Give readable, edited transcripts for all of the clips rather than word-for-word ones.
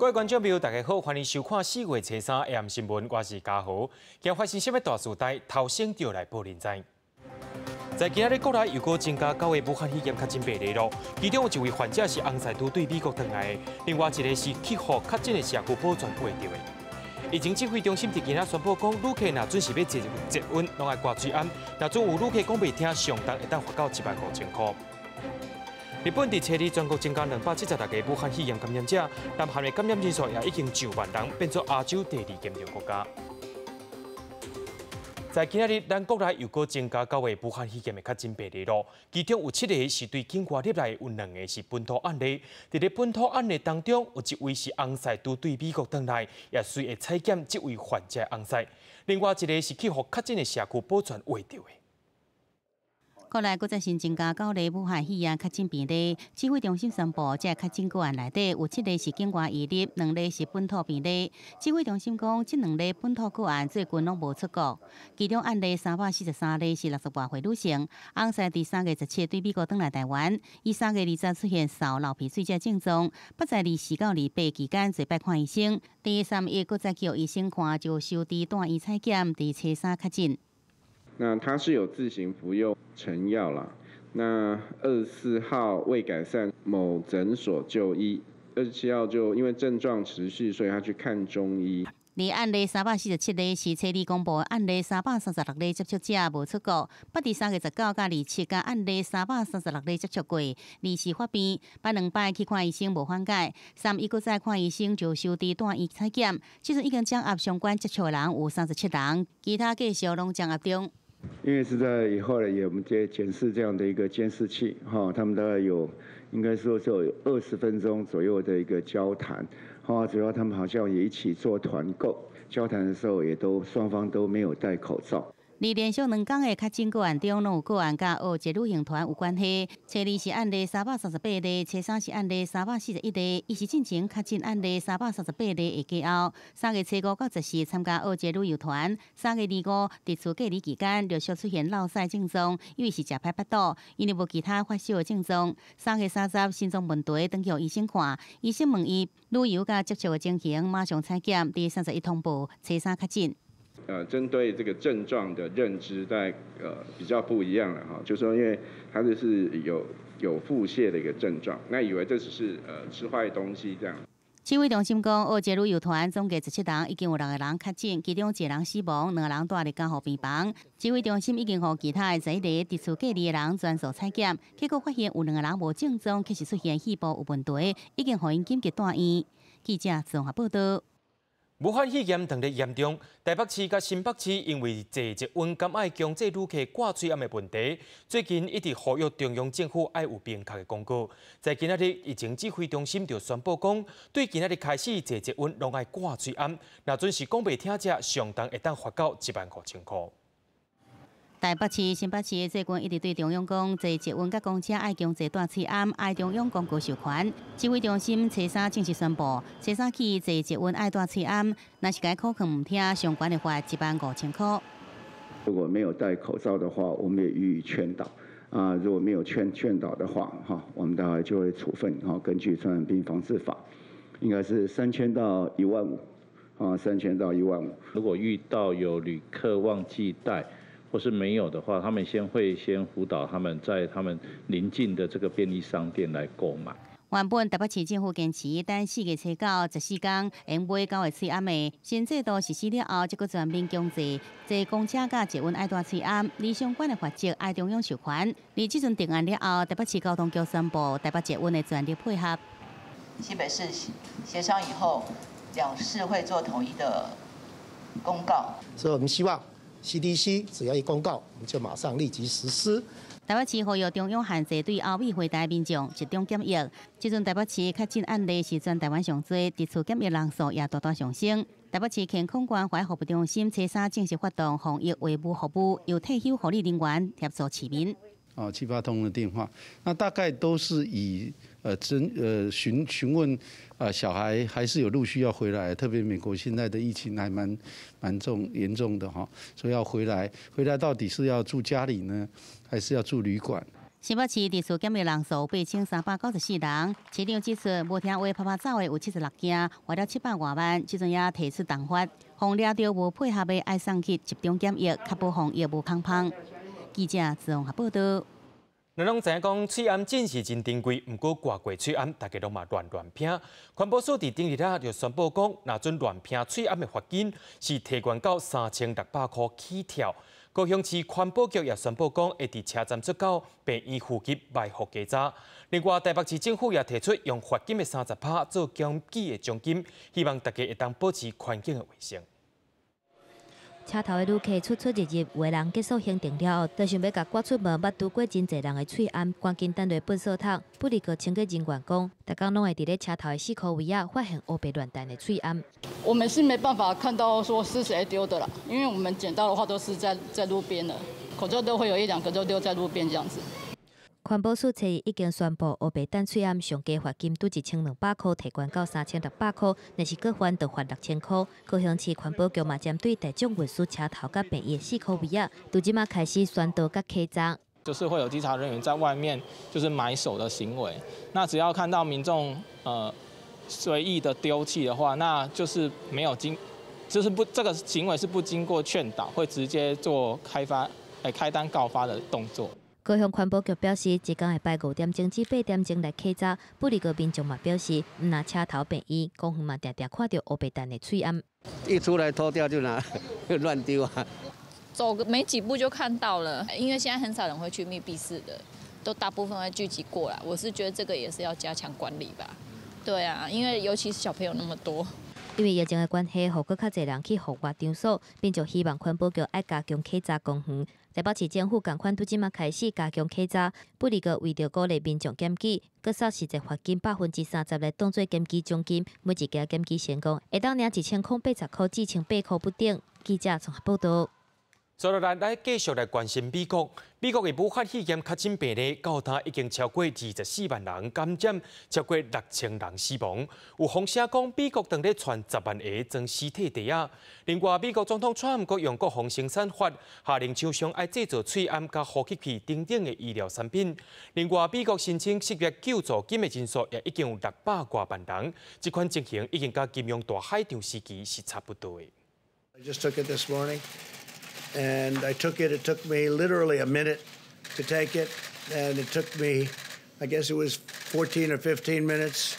各位觀眾朋友，大家好，歡迎收看4月初三 AM 新聞，我是嘉豪。今發生啥物大事代，頭先就來報恁知。在今仔日國內又閣增加九個武漢肺炎確診病例囉，其中有一位患者是紅屎拄對美國轉來的，另外一個是去予確診的社區保全穢著的。疫情指揮中心佇今仔宣布講，旅客若準是欲坐捷運，攏愛掛喙罨；若準有旅客講袂聽，上重會當罰到1萬5千箍。日本佇初二全國增加276個武漢肺炎感染者，南韓的感染人數也已經上萬人，變做亞洲第二嚴重國家。在今仔日，咱國內又閣增加九個武漢肺炎的確診病例囉，其中有七个是對境外入來，有兩个是本土案例。佇咧本土案例當中，有一位是紅屎拄對美國轉來，也隨會採檢這位患者紅屎。另外一个是去予確診的社區保全穢著的。國內閣再新增加九例武漢肺炎確診病例，指揮中心宣布，這確診個案內底有七个是境外移入，兩例是本土病例。指揮中心講，這兩例本土個案最近攏無出國，其中案例343例是60外歲女性，翁婿佇3月17對美國轉來台灣，伊3月20出現嗽、流鼻水這症狀，捌在24到28期間做擺看醫生，佇31閣再去予醫生看，就收治住院採檢，佇初三確診。那他是有自行服用成藥啦。那24號未改善，某診所就醫。27號就因為症狀持續，所以他去看中醫。而案例347例是初二公布案例336例接觸者無出國，捌佇3月19佮27佮案例336例接觸過，24發病，捌兩擺去看醫生無緩解，31閣再看醫生就收治住院採檢，這陣已經掌握相關接觸的人有37人，其他繼續攏掌握中。因為是在以後呢，也我們在檢視這樣的一個監視器，哈，他們大概有應該說就有20分鐘左右的一個交談，哈，主要他們好像也一起做團購，交談的時候也都雙方都沒有戴口罩。而連續兩工的確診個案中，攏有個案佮澳捷旅行團有關係。初二是案例338例，初三是案例341例，伊是進前確診案例三百三十八例的加後。3月初五到14參加澳捷旅遊團，3月25佇厝隔離期間陸續出現落屎症狀，以為是食歹腹肚，因為無其他發燒的症狀。3月30心臟問題，轉去予醫生看，醫生問伊旅遊佮接觸的情形，馬上採檢，佇31通報，初三確診。針對這個症狀的認知，在比較不一樣了哈，就是說，因為他這是有腹瀉的一個症狀，那以為這只是吃壞東西這樣。指揮中心講，澳捷旅遊團總計17人，已經有六個人確診，其中一個人死亡，兩個人蹛佇監護病房。指揮中心已經予其他的11个佇厝隔離的人全數採檢，結果發現有兩個人無症狀，確實出現肺部有問題，已經予𪜶緊急帶院。記者綜合報道。武漢肺炎當咧嚴重，台北市佮新北市因為坐捷運敢愛強制旅客掛喙罨的問題，最近一直呼籲中央政府愛有明確的公告。在今仔日疫情指揮中心就宣布講，對今仔日開始坐捷運攏愛掛喙罨，若準是講袂聽者，上重會當罰到1萬5千箍。台北市、新北市最近一直對中央講，坐捷運佮公車愛強制戴喙罨，愛中央公告授權。指揮中心初三正式宣布，初三起坐捷運愛戴喙罨，若是共口囥毋聽，上懸會罰1萬5千箍。如果沒有戴口罩的話，我們也予以勸導。啊，如果沒有勸導的話，哈，我們大概就會處分。哈，根據傳染病防治法，應該是3000到1萬5，啊，3000到1萬5。如果遇到有旅客忘記戴，或是沒有的話，他們先會先輔導他們在他們鄰近的這個便利商店來購買。原本台北市政府堅持等4月初九14工用買九个喙罨的新制度實施了後，這閣全面強制坐公車佮捷運愛戴喙罨，而相關的罰則愛中央授權。而這陣定案了後，台北市交通局宣布台北捷運的全力配合。新北市協商以後，兩市會做統一的公告。所以我們希望 CDC 只要一公告，我們就馬上立即實施。台北市呼籲中央限制對歐美回台民眾集中檢疫。這陣台北市確診案例是全台灣上濟，佇厝檢疫人數也大大上升。台北市健康關懷服務中心初三正式發動防疫衛務服務，由退休護理人員協助市民。哦，七八通的電話，那大概都是以徵詢詢問啊，小孩還是有陸續要回來，特別美國現在的疫情還蠻重嚴重的哈，所以要回來，回來到底是要住家裡呢，還是要住旅館？新北市伫数检疫人數8394人，市長指出，無聽話趴趴走的有76件，罰了700外萬，這陣也提出重罰，予掠著無配合的愛送去集中檢疫，確保防疫無空縫。記者自宏報道。咱攏知影講，喙罨真是真珍貴，毋過掛過喙罨，大家攏嘛亂亂拚。環保署佇頂日仔就宣布講，若準亂拚喙罨的罰金是提懸到3600箍起跳。高雄市環保局也宣布講，會佇車站出口、病院附近埋伏稽查。另外，台北市政府也提出用罰金的30%做檢舉的獎金，希望大家會當保持環境的衛生。車頭的旅客出出入入，有的人結束行程了後，就想欲共掛出門，捌拄過真濟人的喙罨，趕緊擲落垃圾桶。不過清潔人員講，逐工攏會佇咧車頭的四箍位仔發現烏白亂擲的喙罨。我們是沒辦法看到說是誰丟的啦，因為我們撿到的話都是在路邊的，口罩都會有一兩個就丟在路邊這樣子。環保署昨日已經宣布，烏白擲喙罨上低罰金對1200箍提懸到3600箍，若是閣犯就罰6000箍。高雄市環保局嘛針對大眾運輸車頭佮病院四箍位仔，對這馬開始宣導佮稽查。就是會有稽查人員在外面就是埋手的行為，那只要看到民眾隨意的丟棄的話，那就是沒有經，就是不這個行為是不經過勸導，會直接做開發開單告發的動作。高雄環保局表示，這工會排5點鐘至8點鐘來稽查。不過民眾嘛表示，毋但車頭病院，公園嘛定定看著烏白擲的喙罨。一出來脫掉就拿，亂丟啊！走沒幾步就看到了，因為現在很少人會去密閉式的，都大部分會聚集過來。我是覺得這個也是要加強管理吧。對啊，因為尤其是小朋友那麼多。因為疫情的關係，予閣較濟人去戶外場所，民眾希望環保局愛加強稽查公園。台北市政府仝款對這馬開始加強稽查，不過為著鼓勵民眾檢舉，閣設實際罰金30%來當做檢舉獎金，每一件檢舉成功，會當領1080箍至1800箍不等。記者綜合報道。接落來，來繼續來關心美國。美國的武漢肺炎確診病例到今已經超過24萬人感染，超過6000人死亡。有風聲講，美國當咧傳10萬个裝屍體袋仔。另外，美國總統川普閣用國防生產法下令廠商愛製造喙罨佮呼吸器等等的醫療產品。另外，美國申請失業救助金的人數也已經有600外萬人，這款情形已經佮金融大海漲時期是差不多的。 I just took it this morning. And I took it, it took me literally a minute to take it. And it took me, I guess it was 14 or 15 minutes.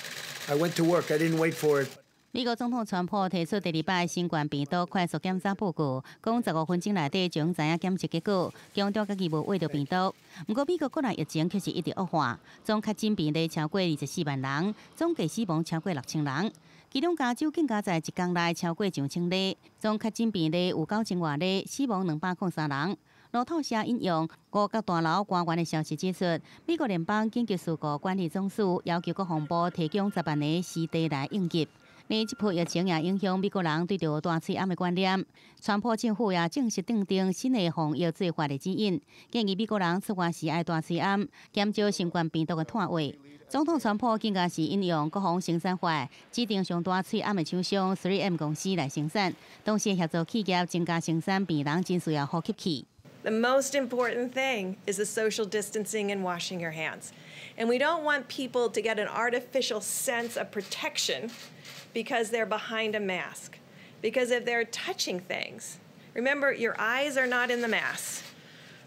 I went to work, I didn't wait for it. 美國總統川普提出第二擺新冠病毒快速檢查報告，講15分鐘內底就知影檢測結果，強調家己無秽著病毒。毋過美國國內疫情卻是一直惡化，總確診病例超過24萬人，總計死亡超過6000人。其中加州更加在一工內超過上千例，總確診病例有9000外例，死亡203人。路透社引用五角大樓官員的消息指出，美國聯邦緊急事故管理總署要求國防部提供10萬個屍袋來應急。而這波疫情也影響美國人對著戴喙罨的觀念。川普政府也正式訂定新的防疫做法的指引，建議美國人出外時愛戴喙罨，減少新冠病毒的傳播。總統川普更加是引用國防生產法，指定上大喙罨的廠商 3M 公司來生產，同時協助企業增加生產病人真需要呼吸器。 The most important thing is the social distancing and washing your hands. And we don't want people to get an artificial sense of protection because they're behind a mask. Because if they're touching things, remember, your eyes are not in the mask.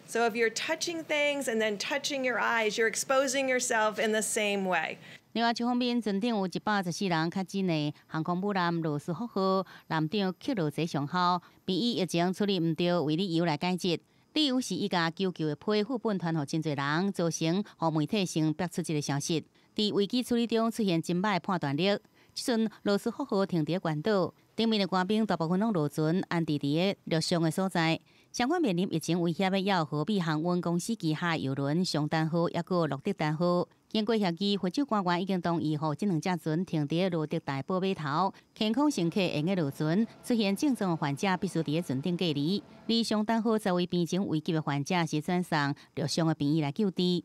So if you're touching things and then touching your eyes, you're exposing yourself in the same way. 另外一方面，船頂有114人確診的航空母艦羅斯福號艦長克羅澤上校，並以疫情處理毋著為理由來解職。理由是伊共求救的批副本傳予真濟人，造成予媒體先爆出這個消息。佇危機處理中出現真䆀判斷力。這陣羅斯福號停佇關島，頂面的官兵大部分攏落船安置佇個陸上的所在。相關面臨疫情威脅的，有荷美航運公司旗下郵輪松丹號，抑閣鹿特丹號。經過協議，非洲官員已經同意，予這兩隻船停佇鹿特丹報碼頭，懸空乘客會用落船。出現症狀的患者必須佇船頂隔離。而松丹號這位病情危急的患者是轉送陸上的病院來救治。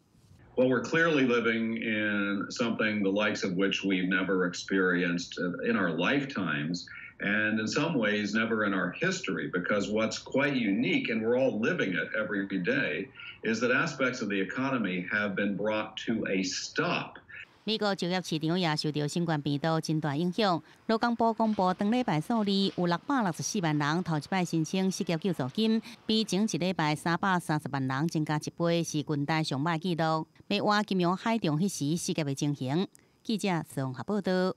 Well, we're clearly living in something the likes of which we've never experienced in our lifetimes. And in some ways, never in our history, because what's quite unique, and we're all living it every day, is that aspects of the economy have been brought to a stop. 美國就業市場也受著新冠病毒真大影響。勞工部公布，當禮拜數字有664萬人頭一擺申請失業救助金，比前一禮拜330萬人增加一倍，是近代上䆀紀錄。欲倚金融海漲彼時失業的情形。記者綜合報導。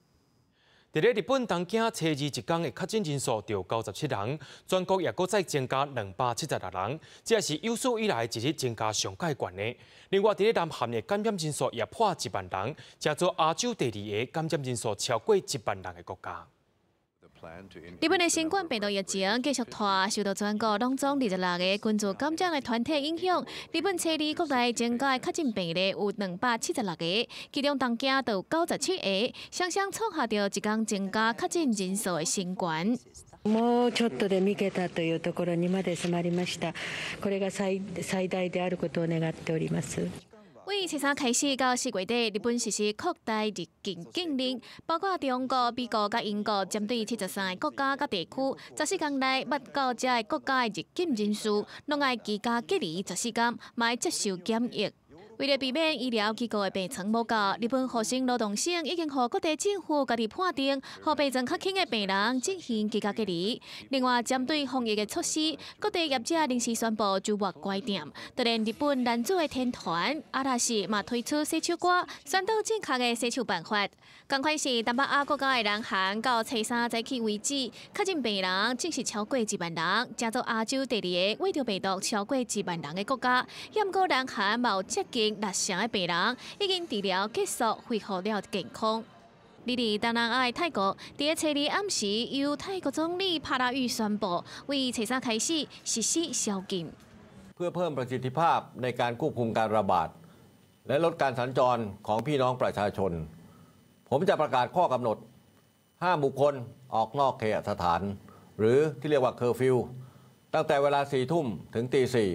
佇咧日本東京初二一工的確診人數就97人，全國也閣再增加276人，這也是有史以來一日增加上蓋懸的。另外，佇咧南韓的感染人數也破1萬人，成做亞洲第二個感染人數超過1萬人的國家。日本的新冠病毒疫情繼續拖，受到全國攏總26個群聚感染的團體影響。日本初二國內增加的確診病例有276個，其中東京就有97個，雙雙創下著一工增加確診人數的新高。もうちょっとで三桁というところにまで迫りました。これが最最大であることを願っております。為初三開始到4月底，日本實施擴大入境禁令，包括中國、美國佮英國，針對73個國家佮地區，14天內捌到這个國家的入境人士，攏愛居家隔離十四天，嘛愛接受檢疫。為了避免醫療機構的病床無夠，日本厚生勞動省已經予各地政府家己判定，予病狀較輕的病人進行居家隔離。另外，針對防疫的措施，各地業者臨時宣布週末關店。就連日本男子的天團阿拉西嘛推出洗手歌，宣導正確的洗手辦法。仝款是東北亞國家的南韓，到初三早起為止，確診病人正式超過1萬人，成做亞洲第二個染著病毒超過一萬人的國家。毋過南韓嘛有接近六成的病人已經治療結束，恢復了健康。佇咧東南亞的泰國，佇咧初二暗時，由泰國總理帕拉育宣布，為初三開始實施宵禁。 เพื่อเพิ่มประสิทธิภาพในการควบคุมการระบาดและลดการสัญจรของพี่น้องประชาชน ผมจะประกาศข้อกำหนดห้ามบุคคลออกนอกเคหสถาน หรือที่เรียกว่าเคอร์ฟิวตั้งแต่เวลาสี่ทุ่มถึงตีสี่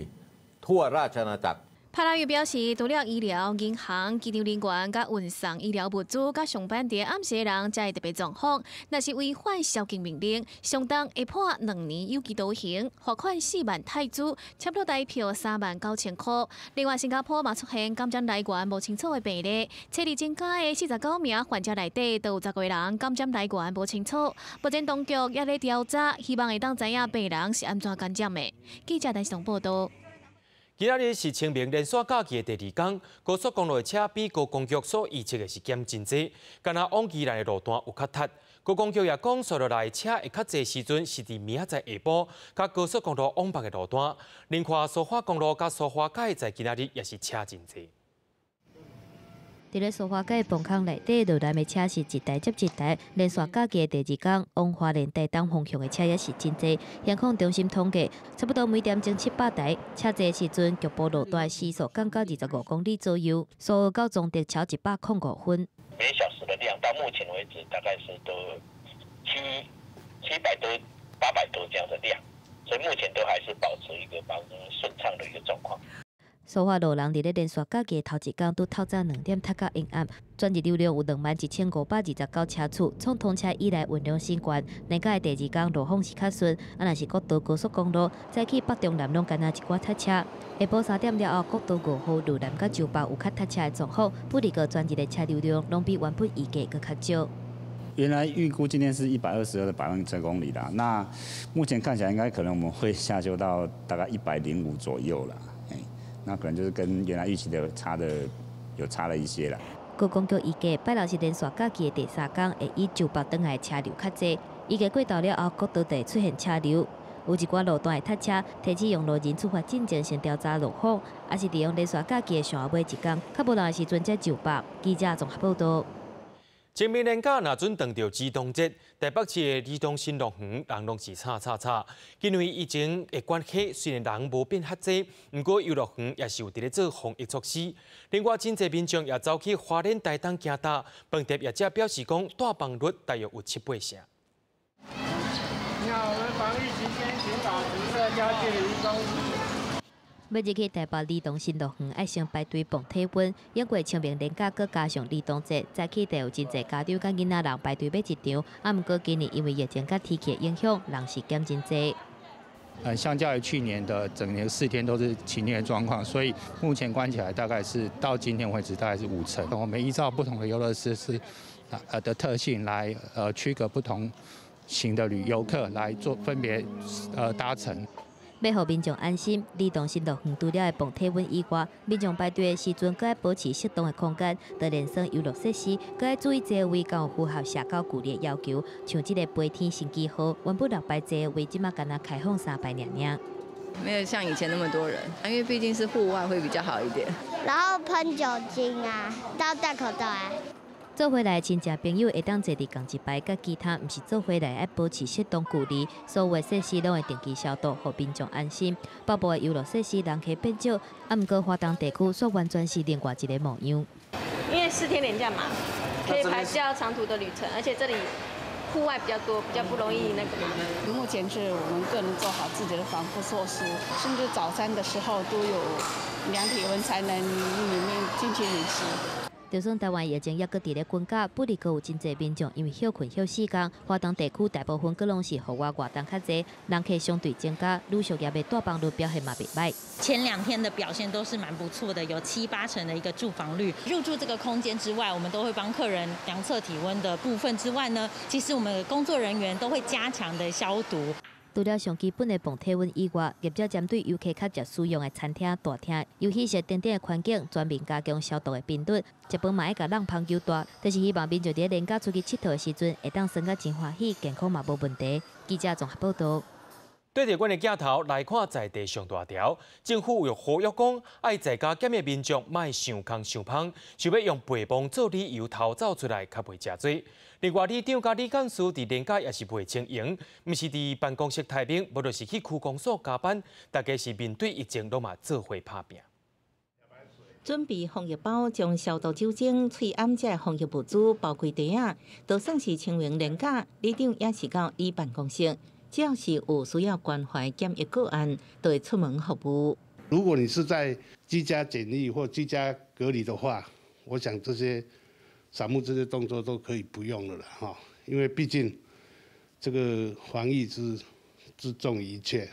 ทั่วราชอาณาจักร 帕拉育表示，除了醫療、銀行、機場人員、佮運送醫療物資、佮上班佇暗時的人，才會特別狀況。若是違反宵禁命令，相當會判2年有期徒刑，罰款4萬泰銖，差不多台票3萬9千箍。另外，新加坡嘛出現感染來源無清楚的病例，初二增加的49名患者內底，都有10個人感染來源無清楚。目前當局也咧調查，希望會當知影病人是按怎感染的。記者陳世報導。今仔日是清明連續假期的第二工，高速公路的車比高公局所預測的是減真濟，干焦往宜蘭的路段有較塞。高公局也講，紲落來車會較濟時陣是佇明仔載下晡，佮高速公路往北的路段。另外，蘇花公路佮蘇花改在今仔日也是車真濟。佇咧蘇花改崩坑內底，落來的車是一台接一台，連續假期的第二工，往花蓮台東方向的車也是真濟。航空中心統計，差不多每點鐘700台。車濟時陣，局部路段時速降到25公里左右，蘇澳到彰德超105分。每小時的量到目前為止大概是都700多、800多這樣的量，所以目前都還是保持一個蠻順暢的一個狀況。蘇花路人佇咧連續假期頭一工，拄透早2點塞到昏暗，全日流量有21,529車次，創通車以來運量新懸。連假的第二工路況是較順，啊，若是國道高速公路早起北中南攏干焦一寡塞車。下晡3點了後，國道5號路南佮洲北有較塞車的狀況，不過全日的車流量攏比原本預計閣較少。原來預估今天是122的百萬車公里啦，那目前看起來應該可能我們會下修到大概105左右啦。那可能就是跟原來預期的差的有差了一些啦。高公局預計拜六是連續假期的第三工，會以洲北轉來的車流較濟。預計過晝了後，國道就會出現車流，有一寡路段會塞車，提醒用路人出發進前先調查路況，抑是利用連續假期的上後尾一工，較無人的時陣才上北。記者綜合報導。清明連假若準撞著兒童節，台北市的兒童新樂園人攏是吵吵吵。因為疫情的關係，雖然人無變較濟，毋過遊樂園也是有佇咧做防疫措施。另外，真濟民眾也走去花蓮、台東行踏，飯店業者表示講，帶房率大約有七八成。你好，我們防疫期間請保持社交距離一公尺。欲入去台北儿童新乐园，爱先排队磅体溫。因過清明連假，閣加上兒童節，早起就有真濟家長佮囡仔人排隊欲入場。啊，毋過今年因為疫情佮天氣的影響，人是減真濟。相較於去年的整年4天都是晴天的狀況，所以目前觀起來大概是到今天為止大概是5成。我們依照不同的遊樂設施的特性來區隔不同型的旅遊客來做分別搭乘。欲予民眾安心，兒童新樂園除了會磅體溫以外，民眾排隊的時陣，閣愛保持適當的空間。就連耍遊樂設施，閣愛注意座位敢有符合社交距離的要求。像這個飛天神奇號，原本六排座位，這馬干焦開放三排爾爾。沒有像以前那麼多人，因為畢竟是戶外會比較好一點。然後噴酒精啊，都要戴口罩啊。做伙來的親戚朋友會當坐佇仝一排，佮其他毋是做伙來的愛保持適當距離。所有的設施攏會定期消毒，予民眾安心。北部的遊樂設施人客變少，啊，毋過華東地區煞完全是另外一個模樣。因為4天連假嘛，可以排比較長途的旅程，而且這裡戶外比較多，比較不容易那個嘛。目前是我們個人做好自己的防護措施，甚至早餐的時候都有量體溫才能裡面進去飲食。就算台灣疫情猶閣佇咧滾價，不過閣有真濟民眾因為歇睏歇4工，華東地區大部分閣攏是戶外活動較濟，人客相對增加，旅宿業的住房率表現嘛袂䆀。前2天的表現都是蠻不錯的，有七八成的一個住房率。入住這個空間之外，我們都會幫客人量測體溫的部分之外呢，其實我們工作人員都會加強的消毒。除了上基本的磅體溫以外，業者針對遊客較常使用的餐廳、大廳、遊戲室等等的環境，全面加強消毒的頻率。食飯嘛愛共櫳香球袋，就是希望民眾佇連假出去𨑨迌的時陣，會當耍甲真歡喜，健康嘛無問題。記者綜合報導。對著阮的鏡頭來看，在地上大條，政府有呼籲講，愛在家檢疫民眾莫想空想芳，想欲用陪墓做理由逃走出來，較袂誠濟。另外，里長佮里監事佇連假也是袂清閒，毋是佇辦公室待命，無就是去區公所加班，大家是面對疫情，攏嘛做伙拍拚。準備防疫包，將消毒酒精、喙罨這防疫物資包規袋仔，就算是清明連假，里長也是到里辦公室。只要是有需要關懷檢疫個案，就會出門服務。如果你是在居家檢疫或居家隔離的話，我想這些掃墓這些動作都可以不用了啦，哈，因為畢竟這個防疫之重於一切。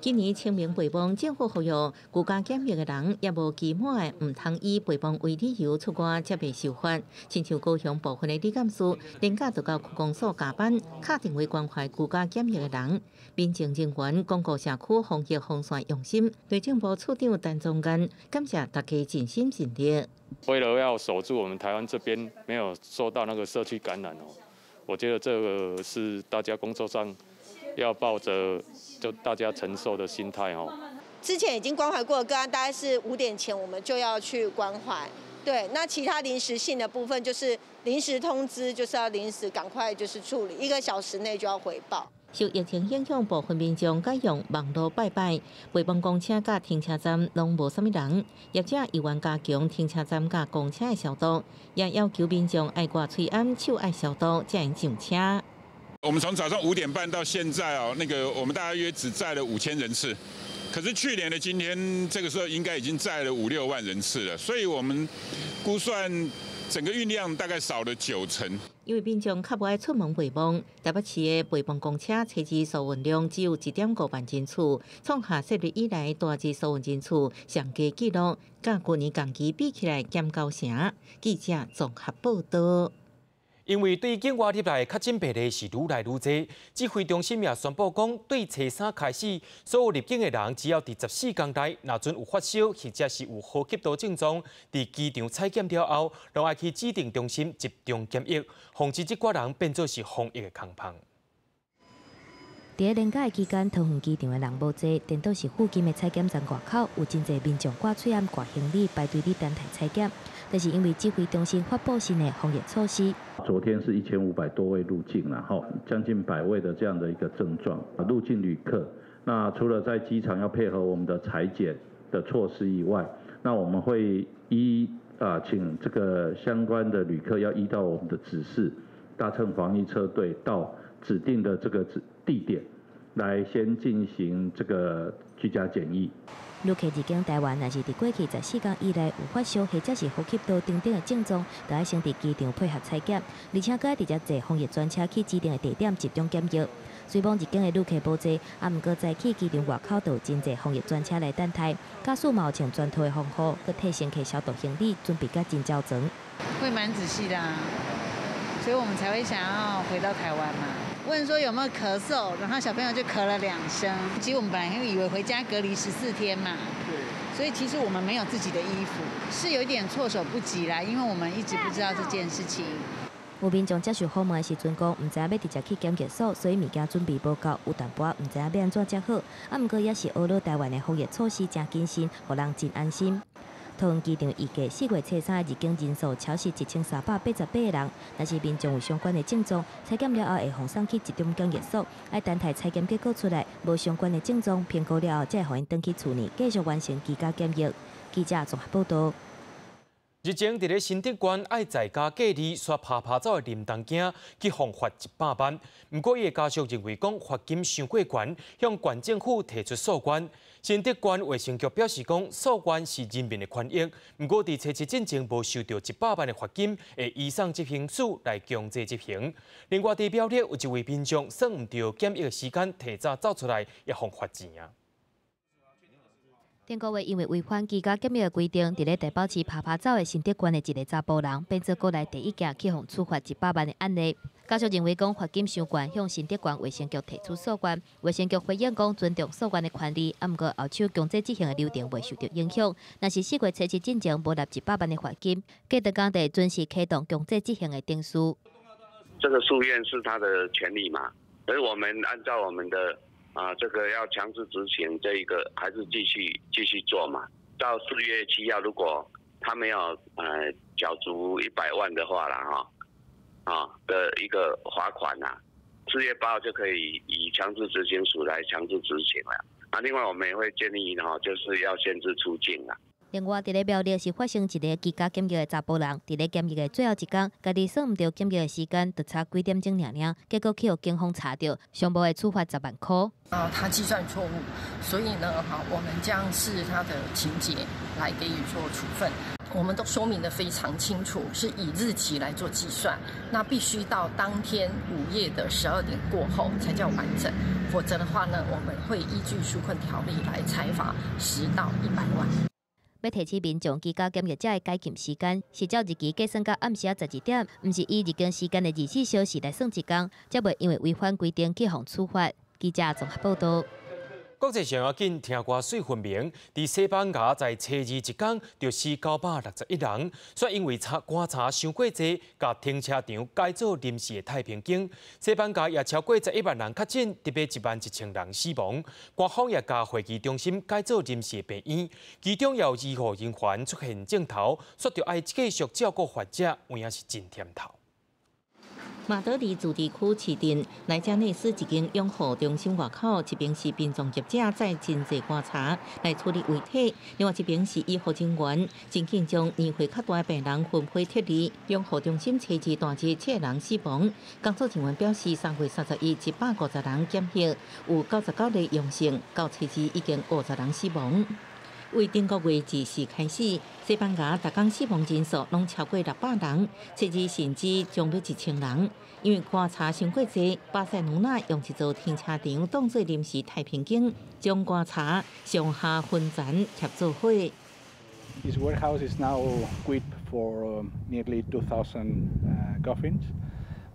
今年清明陪墓，政府呼籲居家檢疫的人，猶無期滿的，毋通以陪墓為理由出外，才袂受罰。親像高雄部分的里監事，連假就到區公所加班，敲電話關懷居家檢疫的人。民政人員鞏固社區防疫防線用心，內政部處長陳宗彥感謝大家盡心盡力。為了要守住我們台灣這邊沒有受到那個社區感染哦，我覺得這個是大家工作上要抱着就大家承受的心態哦。之前已經關懷過的個案，大概是5點前我們就要去關懷。對，那其他臨時性的部分就是臨時通知，就是要臨時趕快就是處理，1個小時內就要回報。受疫情影響，部分民眾改用網路拜拜，陪墓公車佮停車站攏無啥物人。業者猶原加強停車站佮公車的消毒，也要求民眾愛掛喙罨、手愛消毒，才會上車。我們從早上5點半到現在哦，那個我們大約只載了5000人次，可是去年的今天這個時候應該已經載了五六萬人次了，所以我們估算整個運量大概少了9成。因為民眾較無愛出門陪墓，台北市的陪墓公車初日輸運量只有1.5萬人次，創下設立以來單日輸運人次上低紀錄，佮舊年同期比起來減9成。記者綜合報導。因為對境外入來確診病例是愈來愈濟，指揮中心也宣布講，對初三開始，所有入境的人只要佇14工內，若準有發燒或者是有呼吸道症狀，佇機場採檢了後，攏愛去指定中心集中檢疫，防止這寡人變做是防疫的空縫。佇連假期間，桃園機場的人無濟，顛倒是附近的採檢站外口有真濟民眾掛喙罨、掛行李排隊佇等待採檢。這是因為指揮中心發布新的防疫措施。昨天是1500多位入境，然後將近100位的這樣的一個症狀入境旅客。那除了在機場要配合我們的採檢的措施以外，那我們會依啊，請這個相關的旅客要依照我們的指示，搭乘防疫車隊到指定的這個地點，來先進行這個居家檢疫。旅客入境台灣，若是佇過去14天以內有發燒或者是呼吸道等等的症狀，就愛先佇機場配合採檢，而且閣愛直接坐防疫專車去指定的地點集中檢疫。雖罔入境的旅客無濟，啊，毋過早起機場外口就有真濟防疫專車來等待。駕駛嘛有穿全套的防護，閣替乘客消毒行李，準備甲真周全。會蠻仔細的啊，所以我們才會想要回到台灣嘛。問說有沒有咳嗽，然後小朋友就咳了2聲。其實我們本來以為回家隔離14天嘛，所以其實我們沒有自己的衣服，是有一點措手不及啦，因為我們一直不知道這件事情。有民眾接受訪問的時陣講，毋知影欲直接去檢疫所，所以物件準備無夠，有淡薄仔毋知影欲按怎才好。啊，毋過也是學了台灣的防疫措施誠謹慎，予人真安心。桃園機場預計4月初3入境人數超過1388個人，若是民眾有相關的症狀，採檢了後會予送去集中檢疫所，愛等待採檢結果出來，無相關的症狀，評估了後才會予𪜶轉去厝內繼續完成居家檢疫。記者綜合報道。日前，佇咧新竹縣愛在家隔離，煞拍拍走的林東囝去予罰100萬。毋過，伊的家屬認為講罰金傷過懸，向縣政府提出訴願。新竹縣衛生局表示講，訴願是人民的權益。毋過，佇初七進前無收著100萬的罰金，會移送執行署來強制執行。另外，佇苗栗有一位民眾算毋著檢疫的時間，提早走出來，也予罰錢啊。頂個月因為違反居家檢疫的規定，佇咧台北市拍拍走的新竹縣的一个查埔人，變做國內第一件去予處罰100萬的案例。家屬認為講罰金傷懸，向新竹縣衛生局提出訴願。衛生局回應講尊重訴願的權利，啊，毋過後手強制執行的流程袂受著影響。若是4月初7進前無納100萬的罰金，隔逐工就會準時啟動強制執行的程序。這個訴願是他的權利嘛，所以我們按照我們的。啊，這個要強制執行，這一個還是繼續繼續做嘛？到4月7號，如果他沒有繳足100萬的話啦，哈，啊的一個罰款呐，4月8號就可以以強制執行署來強制執行了。啊，另外我們也會建議哈，就是要限制出境啦。另外，佇咧苗栗是發生一个居家檢疫的查埔人，佇咧檢疫的最後一工，家己算毋著檢疫的時間，就差幾點鐘爾爾，結果去予警方查著，上無會處罰10萬箍。啊，他計算錯誤，所以呢，哈，我們將視他的情節來給予做處分。我們都說明得非常清楚，是以日期來做計算，那必須到當天午夜的12點過後才叫完整，否則的話呢，我們會依據紓困條例來裁罰10到100萬。欲提醒民眾居家檢疫者的解禁時間是照日期計算到暗時仔12點，毋是以入境時間的24小時來算一工，才袂因為違反規定去予處罰。記者綜合報道。國際上要緊，聽歌媠分明。佇西班牙在初二一工就死961人，煞因為查棺柴傷過濟，共停車場改做臨時的太平間。西班牙也超過11萬人確診，特別1萬1千人死亡。官方也共會議中心改做臨時的病院，其中也有醫護人員出現症頭，煞著愛繼續照顧患者，有影是真忝頭。馬德里自治區市鎮萊加內斯一間養護中心外口，一邊是殯葬業者載真濟棺柴來處理遺體，另外一邊是醫護人員真緊將年歲較大的病人分批撤離。養護中心初二大日七個人死亡，工作人員表示，3月31150人檢測，有99例陽性，到初二已經50人死亡。為頂個月24開始，西班牙逐工死亡人數攏超過600人，初二甚至將欲1000人。因為棺柴傷過濟，巴塞隆納用一座停車場當做臨時太平間，將棺柴上下分層疊做伙。 This warehouse is now equipped for nearly 2,000 coffins,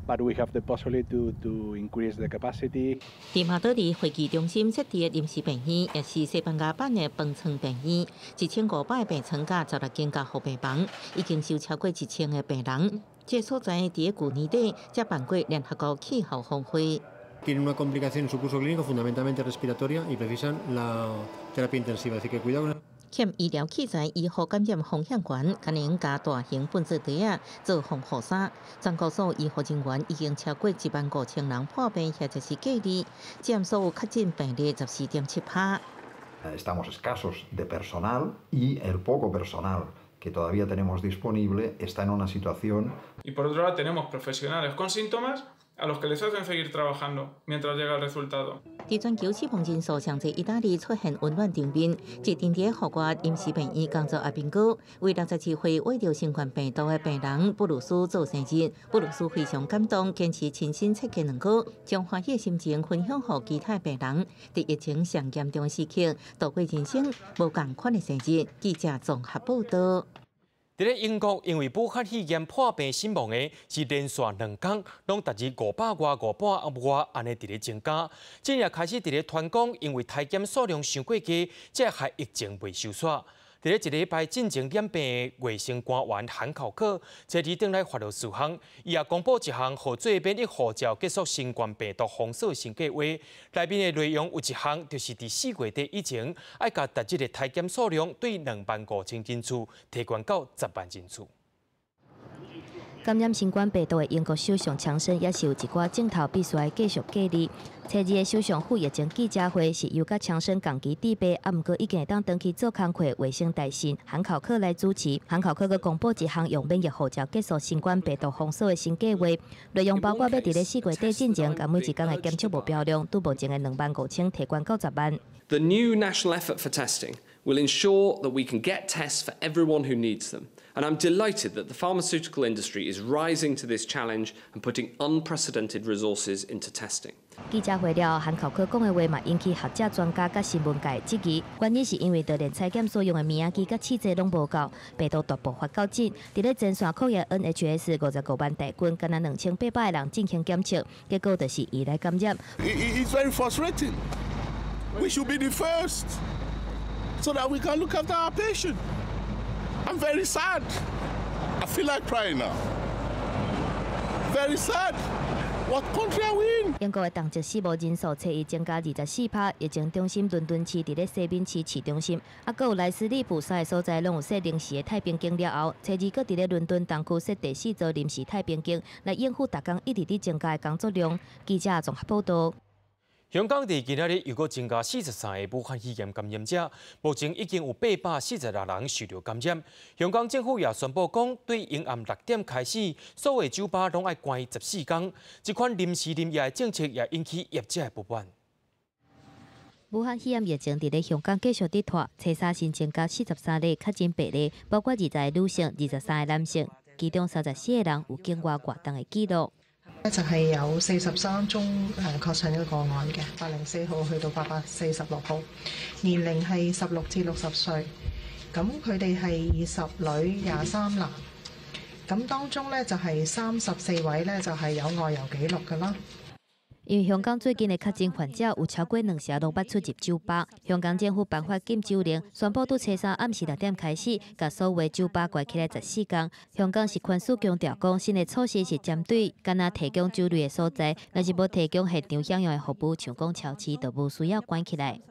but we have the possibility to increase the capacity. 佇馬德里會議中心設置的臨時病院，也是西班牙版的方艙病院，1500個病床佮16間加護病房，已經收超過1000個病人。這所在佇舊年底才辦過聯合國氣候峰會。 Tienen una complicación en su curso clínico fundamentalmente respiratoria y precisan la terapia intensiva, así que cuidado con. 欠醫療器材、醫護感染風險懸，可能共大型糞掃袋仔做防護衫。全國所有醫護人員已經超過1萬5千人破病或者是隔離，佔所有確診病例14.7%。 Estamos escasos de personal y el poco personal que todavía tenemos disponible está en una situación. Y por otro lado tenemos profesionales con síntomas A los que les hacen seguir trabajando mientras llega el resultado. 佇全球死亡人數上濟，意大利出現溫暖場面，一陣佇復活臨時病院工作阿兵哥，為67歲患著新冠病毒的病人布魯斯做生日，布魯斯非常感動，堅持親身切雞蛋糕，將歡喜的心情分享予其他病人。佇疫情上嚴重時刻，度過人生無仝款的生日。記者綜合報導。佇咧英國，因為武漢肺炎破病死亡的是連續2工，攏達至500外、500外按呢佇咧增加。這也開始佇咧傳講，因為篩檢數量傷過低，才害疫情袂收煞。佇咧一禮拜進前染病的衛生官員韓考克，這日轉來發了四項，伊也公布一項合作免疫護照結束新冠病毒封鎖新計劃。內面的內容有一項，就是佇4月底以前，愛共逐日的篩檢數量對25,000人次提懸到100,000人次。感染新冠病毒的英國首相強生也是有一寡症頭必須愛繼續隔離。初二的首相府疫情記者會是由佮強生仝期致病，啊，毋過已經會當轉去做工課衛生大臣韓考克來主持。韓考克閣公布一項用免疫護照結束新冠病毒封鎖的新計劃，內容包括欲佇咧4月底進前，共每一工的檢測目標量，對目前的25,000提懸到100,000。 The new national effort for testing will ensure that we can get tests for everyone who needs them. And I'm delighted that the pharmaceutical industry is rising to this challenge and putting unprecedented resources into testing. 記者會了後，韓考克講的話嘛，引起學者、專家佮新聞界質疑。原因是因為就連採檢所用的物仔機佮試劑攏無夠，病毒大爆發到這，佇咧前線抗疫 NHS 55萬大軍，敢若2800個人進行檢測，結果就是依來感染。 It's very frustrating. We should be the first, so that we can look after our patient. I'm very sad. I feel like crying now. Very sad. What country are we in? 英國的當日死亡人數初一增加24%，疫情中心倫敦市佇咧西敏市市中心，啊，閣有萊斯利普三个所在攏有設臨時的太平間了後，初二閣佇咧倫敦東區設第四座臨時太平間，來應付逐工一直佇增加的工作量。記者綜合報導。香港佇今仔日又閣增加43個武漢肺炎感染者，目前已經有846人受著感染。香港政府也宣布講，對昏暗6點開始，所有酒吧攏愛關14工。這款臨時臨業的政策也引起業者的不滿。武漢肺炎疫情佇咧香港繼續佇拖，初三新增加43例確診病例，包括20個女性、23個男性，其中34個人有境外活動的記錄。就係有43宗確診嘅個案嘅，804號去到846號，年齡係16至60歲，咁佢哋係20女23男，咁當中呢，就係34位呢，就係有外遊記錄㗎啦。因為香港最近的確診患者有超過兩成攏捌出入酒吧，香港政府頒發禁酒令，宣布對初三暗時6點開始，共所有酒吧關起來14工。香港食環署強調講，新的措施是針對干焦提供酒類的所在，若是無提供現場享用的服務，像講超市，就無需要關起來。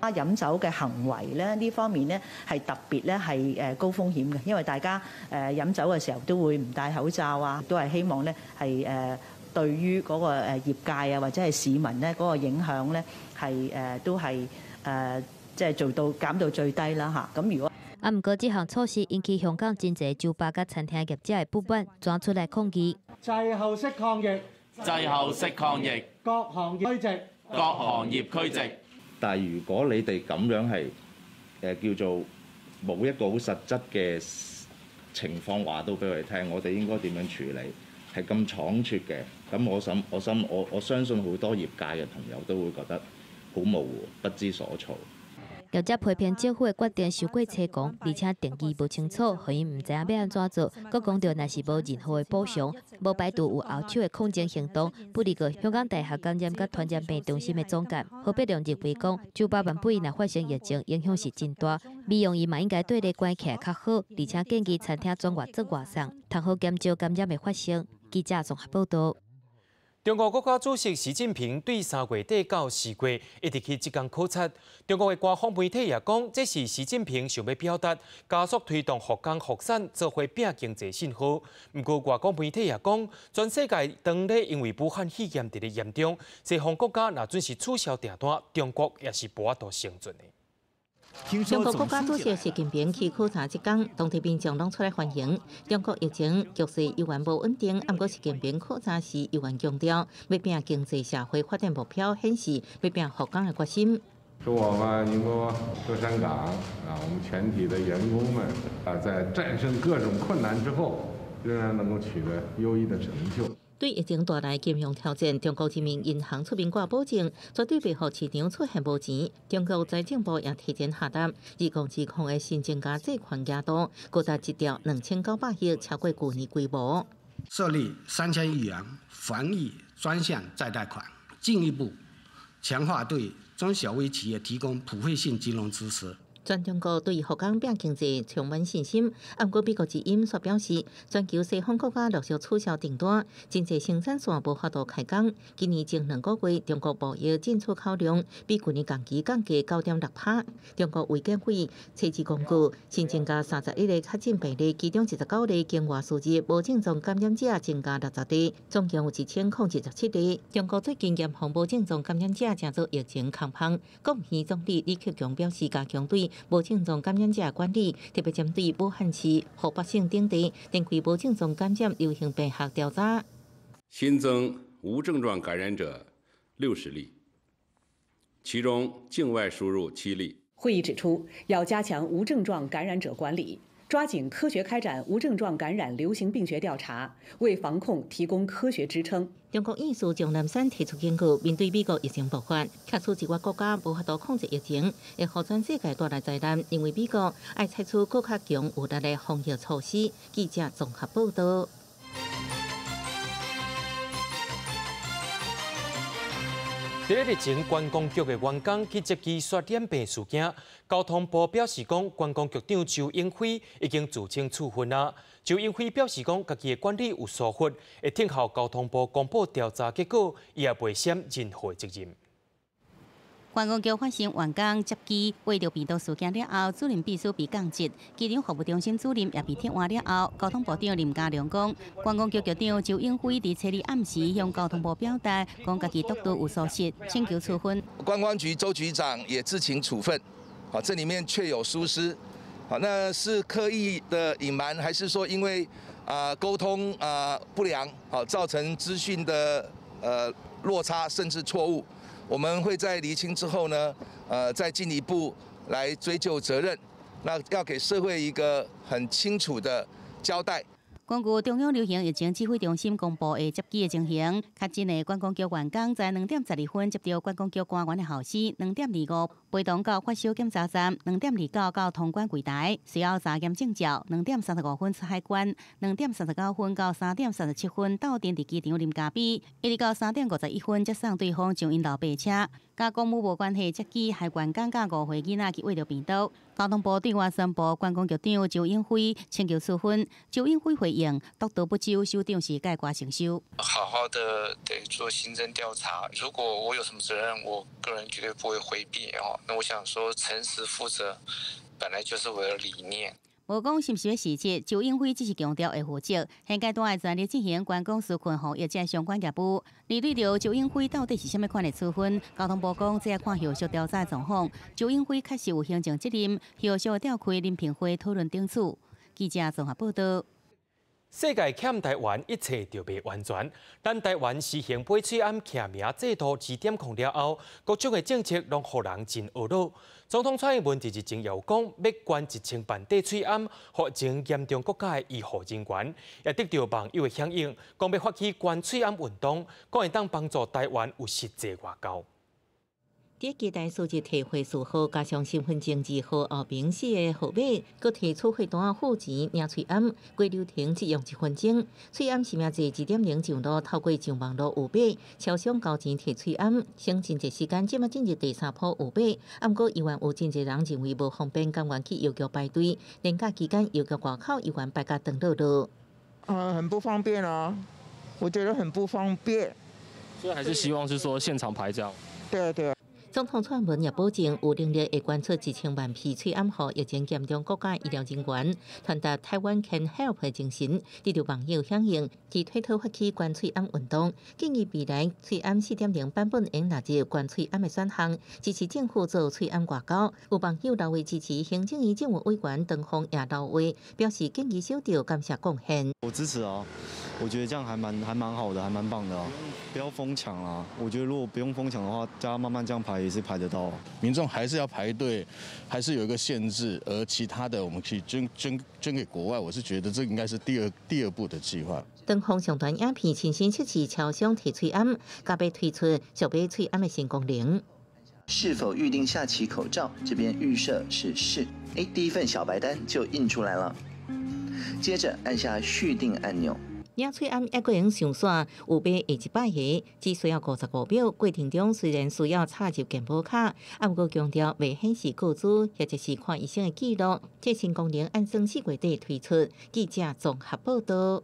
啊，飲酒嘅行為咧，呢方面呢係特別咧係高風險嘅，因為大家飲酒嘅時候都會唔戴口罩啊，都係希望咧係對於嗰個業界啊或者係市民咧嗰個影響咧係都係即係做到減到最低啦嚇。咁如果啊，毋過這項措施引起香港真濟酒吧佮餐廳業者的不滿，轉出來抗議。滯後式抗疫，滯後式抗疫，各行業區籍，各行業區籍。但係如果你哋咁樣係叫做冇一個好實質嘅情況話到俾我哋聽，我哋應該點樣處理？係咁倉促嘅，咁我想我心我我相信好多業界嘅朋友都會覺得好模糊，不知所措。業者批評政府的決定傷過倉皇，而且定義無清楚，予𪜶毋知影欲按怎做。閣講著若是無任何的補償，無排除有後手的抗爭行動。不過，香港大學感染佮傳染病中心的總監何必良認為講，酒吧萬一若發生疫情，影響是真大。美容院嘛應該對內關起來較好，而且建議餐廳轉外做外送，通好減少感染的發生。記者綜合報導。中國國家主席習近平對3月底到4月一直去浙江考察。中國的官方媒體也講，這是習近平想欲表達加速推動復工復產、做伙拚經濟信號。毋過外國媒體也講，全世界當咧因為武漢肺炎佇咧嚴重，西方國家若準時取消訂單，中國也是無法度生存的。中國國家主席習近平去考察這工，當地民眾攏出來歡迎。中國疫情局勢猶原無穩定，毋過習近平考察時猶原強調，欲拚經濟社會發展目標，顯示欲拚復工的決心。是我們寧波舟山港啊，我們全體的員工們啊，在戰勝各種困難之後，仍然能夠取得優異的成就。對疫情帶來金融挑戰，中國人民銀行出面掛保證，絕對袂予市場出現無錢。中國財政部也提前下達2020的新增加債款額度，高達1兆2900億，超過舊年規模。設立3000億元防疫專項再貸款，進一步強化對中小微企業提供普惠性金融支持。全中國對復工拚經濟充滿信心，毋過美國之音卻表示，全球西方國家陸續取消訂單，真濟生產線無法度開工。今年前2個月，中國貿易進出口量比舊年同期降低9.6%。中國衛健委初二公告，新增加31例確診病例，其中29例境外輸入無症狀感染者增加60例，總共有1027例。中國最近嚴防無症狀感染者，成做疫情空縫。國務院總理李克強表示，加強對無症狀感染者管理，特別針對武漢市、湖北省等地，展開無症狀感染流行病學調查。新增無症狀感染者60例，其中境外輸入7例。會議指出，要加強無症狀感染者管理，抓緊科學開展無症狀感染流行病學調查，為防控提供科學支撐。中國院士鍾南山提出警告，面對美國疫情爆發，假使一寡國家無法度控制疫情，會予全世界帶來災難。認為美國愛採取閣較強有力的防疫措施。記者綜合報道。佇咧日前，觀光局的員工去接機傳染病事件，交通部表示講，觀光局長周永輝已經自請處分啊。周永輝表示講，家己的管理有疏忽，會聽候交通部公布調查結果，伊也袂擔任何責任。觀光局發生員工接機秽著病毒事件了後，主任秘書被降職，機場服務中心主任也被撤換了後，交通部長林佳龍講，觀光局局長周永輝佇初二暗時向交通部表達，講家己督導有疏失，請求處分。觀光局周局長也自請處分，好，這裡面確有疏失，好，那是刻意的隱瞞，還是說因為溝通不良，好造成資訊的落差甚至錯誤？我們會在釐清之後呢，再進一步來追究責任，那要給社會一個很清楚的交代。根據中央流行疫情指揮中心公布的接機的情形，確診的觀光局員工在2點12分接到觀光局官員的號司，2點25陪同到發燒檢查站，2點29到通關櫃台，隨後查驗證照，2點35分出海關，2點39分到3點37分到陣佇機場啉咖啡，一直到3點51分才送對方上𪜶老爸車。佮公務無關係接機，害員工佮5歲囡仔去秽著病毒。交通部對外宣布，觀光局長周永輝請求處分。周永輝回應：督導不周，首長是概括承受。好好的得做行政調查，如果我有什麼責任，我個人絕對不會迴避哦。那我想說，誠實負責，本來就是我的理念。無講是毋是欲辭職，周永輝只是強調會負責。現階段會全力進行觀光紓困防疫這相關業務。而對著周永輝到底是啥物款的處分，交通部講這愛看後續調查狀況。周永輝確實有行政責任，後續會召開遴評會討論定處。記者綜合報道。世界欠台灣一切就袂完全。咱台灣實行買喙罨記名制度2.0了後，各種的政策攏予人真懊惱。總統蔡英文佇日前又講，欲捐1000萬塊喙罨，予前嚴重國家的醫護人員，也得著網友的響應，講欲發起捐喙罨運動，講會當幫助台灣有實際外交。佇期待數字提匯序號，加上身份證字號後面4個號碼，閣提出貨單付錢領喙罨，規流程只用1分鐘。喙罨實名制2.0上路，透過上網路預買，超商交錢提喙罨，省真濟時間。這馬進入第三波預買，毋過猶原有真濟人認為無方便，甘願去郵局排隊。連假期間郵局外口猶原排甲長落落。很不方便啊，我覺得很不方便。所以還是希望是說現場排這樣。對啊，對啊。總統蔡英文也保證有能力會捐出1000萬片喙罨予疫情嚴重國家醫療人員，傳達台灣 can help 的精神，得到網友響應，佇推特發起捐喙罨運動，建議未來喙罨4.0版本應納入捐喙罨的選項，支持政府做喙罨外交。有網友留話支持行政院政務委員唐鳳也留話，表示建議收到，感謝貢獻。我支持啊，我覺得這樣還蠻好的，還蠻棒的啊，不要瘋搶啊！我覺得如果不用瘋搶的話，大家慢慢這樣排也是排得到。民眾還是要排隊，還是有一個限制，而其他的我們可以捐給國外，我是覺得這應該是第二步的計劃。唐鳳上傳影片親身測試超商提喙罨，加倍推出小買喙罨的新功能。是否預定下期口罩？這邊預設是是，誒，第一份小白單就印出來了。接着按下續訂按鈕。領喙罨猶閣會用上線，有買下一百個，只需要55秒。過程中雖然需要插入健保卡，啊，毋過強調袂顯示個資或者是看醫生的記錄。這新功能按算4月底推出。記者綜合報道。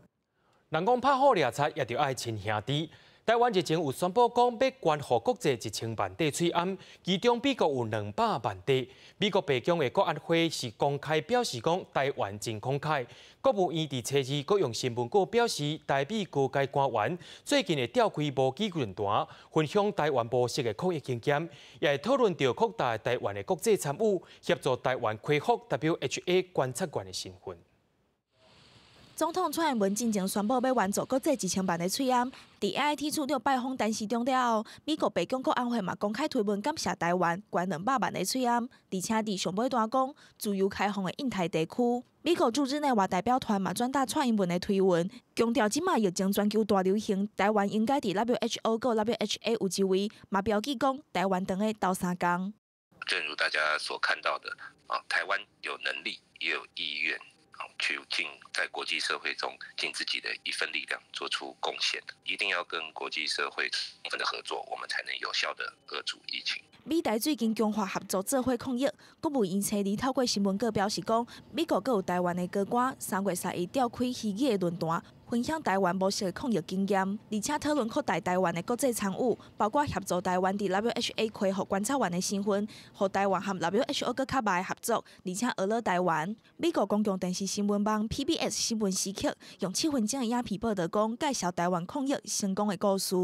人講拍虎掠賊，也著愛親兄弟。台灣日前有宣布講，欲捐予國際1000萬塊喙罨，其中美國有200萬塊。美國白宮的國安會是公開表示講，台灣真慷慨。國務院佇初二閣用新聞稿表示，台美高階官員最近會召開無機論壇，分享台灣模式的抗疫經驗，也會討論著擴大台灣的國際參與，協助台灣恢復 WHA 觀察員的身份。總統蔡英文進前宣布欲援助國際1000萬个喙罨，佇 AIT 處長拜訪陳時中了後，美國白宮國安會嘛公開推文感謝台灣捐200萬个喙罨，而且佇上尾段講自由開放的印太地區。美國駐日內瓦代表團嘛轉達蔡英文的推文，強調這馬疫情全球大流行，台灣應該佇 WHO 佮 WHA 有一位，嘛標記講台灣當咧鬥相共。正如大家所看到的，啊，台灣有能力也有意願。去盡在國際社會中盡自己的一份力量，做出貢獻，一定要跟國際社會充分的合作，我們才能有效的遏阻疫情。美台最近強化合作，做伙抗疫。國務院初二透過新聞稿表示講，美國閣有台灣的高官3月31召開虛擬的論壇，分享台灣模式的抗疫經驗，而且討論擴大台灣的國際參與，包括協助台灣佇 WHA 恢復觀察員的身份，予台灣和 WHO 閣較密合作，而且呵咾台灣。美國公共電視新聞網 PBS 新聞時刻用7分鐘的影片報導講，介紹台灣抗疫成功的故事。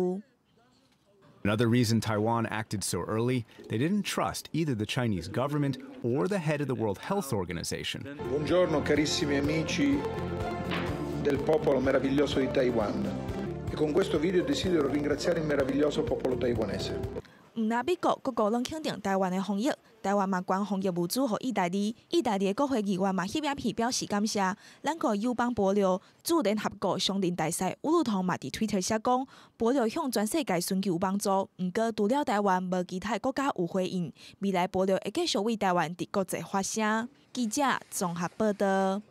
Another reason Taiwan acted so early, they didn't trust either the Chinese government or the head of the World Health Organization. Buongiorno carissimi amici del popolo meraviglioso di Taiwan. E con questo video desidero ringraziare il meraviglioso popolo taiwanese. 毋但美國各國攏肯定台灣的防疫，台灣嘛捐防疫物資予意大利，意大利的國會議員嘛翕影片表示感謝。咱國友邦帛琉駐聯合國常任大使吳如彤嘛佇推特寫講，帛琉向全世界尋求幫助，毋過除了台灣，無其他國家有回應。未來帛琉會繼續為台灣佇國際發聲。記者綜合報道。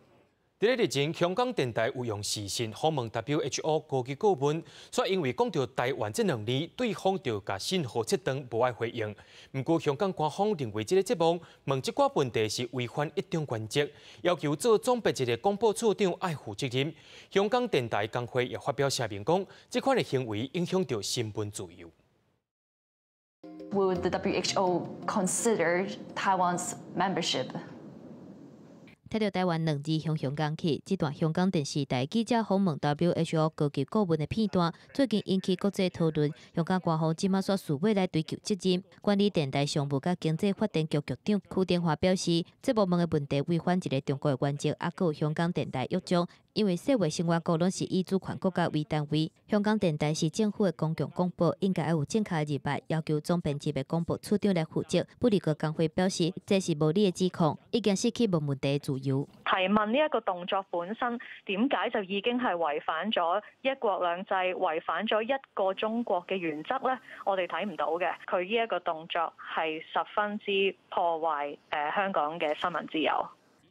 佇咧日前，香港電台有用視訊訪問 WHO 高級顧問，煞因為講著台灣這兩字，對方就共信號切斷，無愛回應。毋過香港官方認為這个節目問這寡問題是違反一中原則，要求做總編輯的廣播處長愛負責任。香港電台工會也發表聲明講，這款的行為影響著新聞自由。 Would the WHO consider Taiwan's membership? 提著台灣兩字雄雄講起，這段香港電視台記者訪問 WHO 高級顧問的片段，最近引起國際討論。香港官方這馬煞誓欲來追究責任。管理電台商務佮經濟發展局局長區電華表示，節目問的問題違反一個中國的原則，猶閣有香港電台約章。因為世衛成員國攏是以主權國家為單位，香港電台是政府的公共廣播，應該愛有正確的入來，要求總編輯的廣播處長來負責。不過工會表示，這是無理的指控，已經失去問問題的自由。提問呢一個動作本身，點解就已經係違反咗一國兩制、違反咗一個中國嘅原則呢？我哋睇唔到嘅，佢呢一個動作係十分之破壞香港嘅新聞自由。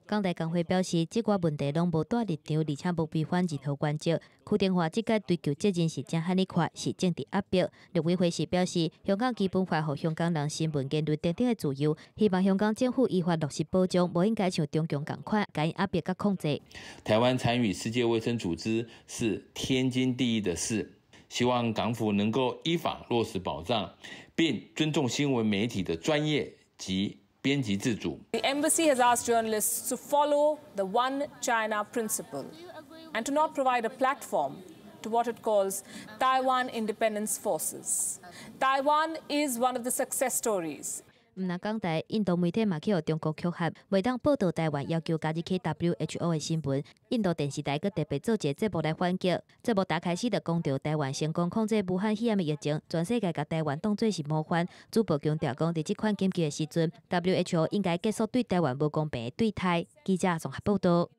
港台工會表示，這寡問題攏無帶立場，而且無違反任何原則。區電華這屆追究責任是真罕爾快，是政治壓迫。陸委會時表示，香港基本法予香港人新聞言論等等的自由，希望香港政府依法落實保障，無應該像中共仝款，共𪜶壓迫佮控制。台灣參與世界衛生組織是天經地義的事。希望港府能夠依法落實保障，並尊重新聞媒體的專業及編輯自主。 The embassy has asked journalists to follow the One China principle and to not provide a platform to what it calls Taiwan independence forces. Taiwan is one of the success stories. 毋但港台，印度媒體嘛去予中國恐嚇，袂當報導台灣要求加入去 WHO 的新聞。印度電視台閣特別做一个節目來反擊。節目打開始就講著台灣成功控制武漢肺炎的疫情，全世界共台灣當做是模範。主播強調講，佇這款緊急的時陣，WHO 應該結束對台灣無公平的對待。記者綜合報導。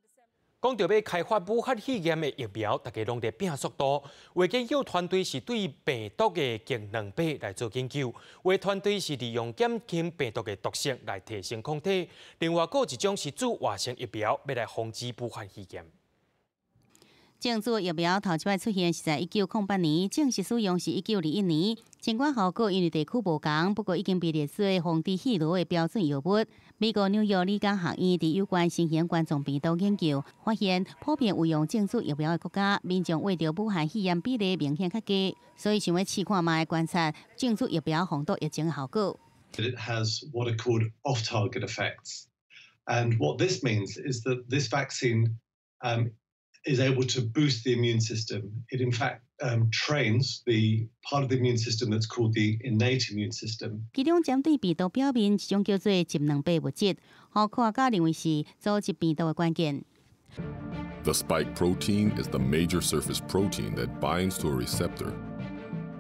講著欲開發武漢肺炎的疫苗，大家攏佇拼速度。有研究團隊是對病毒的DNA蛋白來做研究，有的團隊是利用減輕病毒的毒性來提升抗體。另外，閣有一種是注活性疫苗，欲來防止武漢肺炎。正株疫苗頭一擺出現是在1908年，正式使用是1921年。儘管效果因為地區無仝，不過已經被列做防治肺癆的標準藥物。美國紐約理工學院佇有關新型冠狀病毒研究，發現普遍有用正株疫苗的國家，民眾患著武漢肺炎比例明顯較低，所以想欲試看覓觀察正株疫苗防堵疫情的效果。 It has what are called off-target effects, and what this means is that this vaccine is able to boost the immune system. It in fact trains the part of the immune system that's called the innate immune system. 其中針對病毒表面一種叫做棘蛋白物質，予科學家認為是阻止病毒的關鍵。 The spike protein is the major surface protein that binds to a receptor,